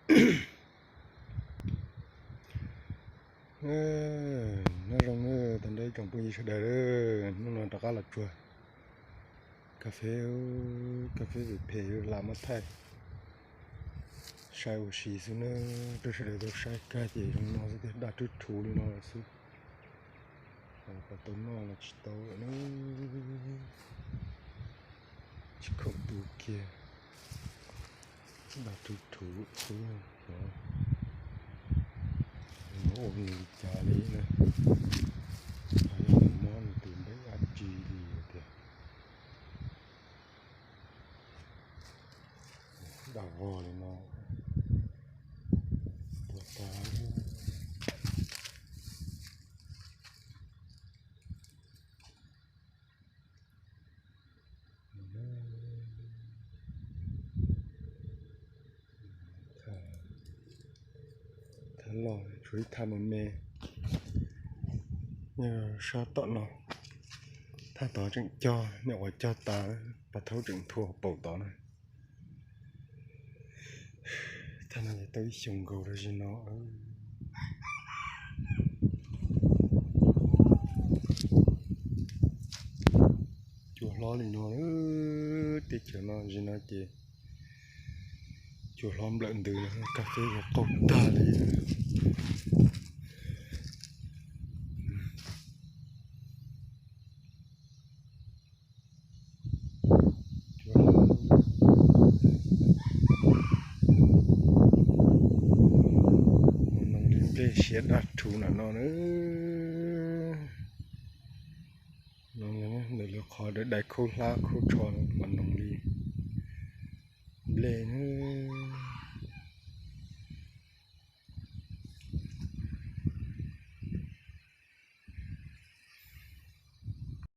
Nyob zoo na, tag nrho tsoom phooj ywg sawv daws, hnub no rov qab los tsuag kas fes, kas fes phem phem los muab thaij saib ua si xwb na. Rau sawv daws tau saib kag ces zoo no xwb tiag, daj rhuv rhuv li no lawm xwb. Ho puas tau noj los tsis tau lawm na. Tsis khoom tu kiag, daj rhuv rhuv xwb. Ua nws li cas li na, yog nws mob nws tus npeb dab tsi li tiag. Daj vog li no, tuag tag. Thaj loj tshuav ib thaj me me nyob sab tom no. Thaj tod tseem cog, nyuam qhuav cog tas, pas thaub tseem nthua paum tod na. Thaj no ces tau ib xyoos nkaus rau zim no. Cua hlob li no, teb chaws no zim no ces cua hlob nplawm ntws, kas fes qaug tag li. Mus noog li nplej siav daj rhuv nram no na. Ntawm lub qhov dais khaub hlab khaub tsho mas noog li nplej.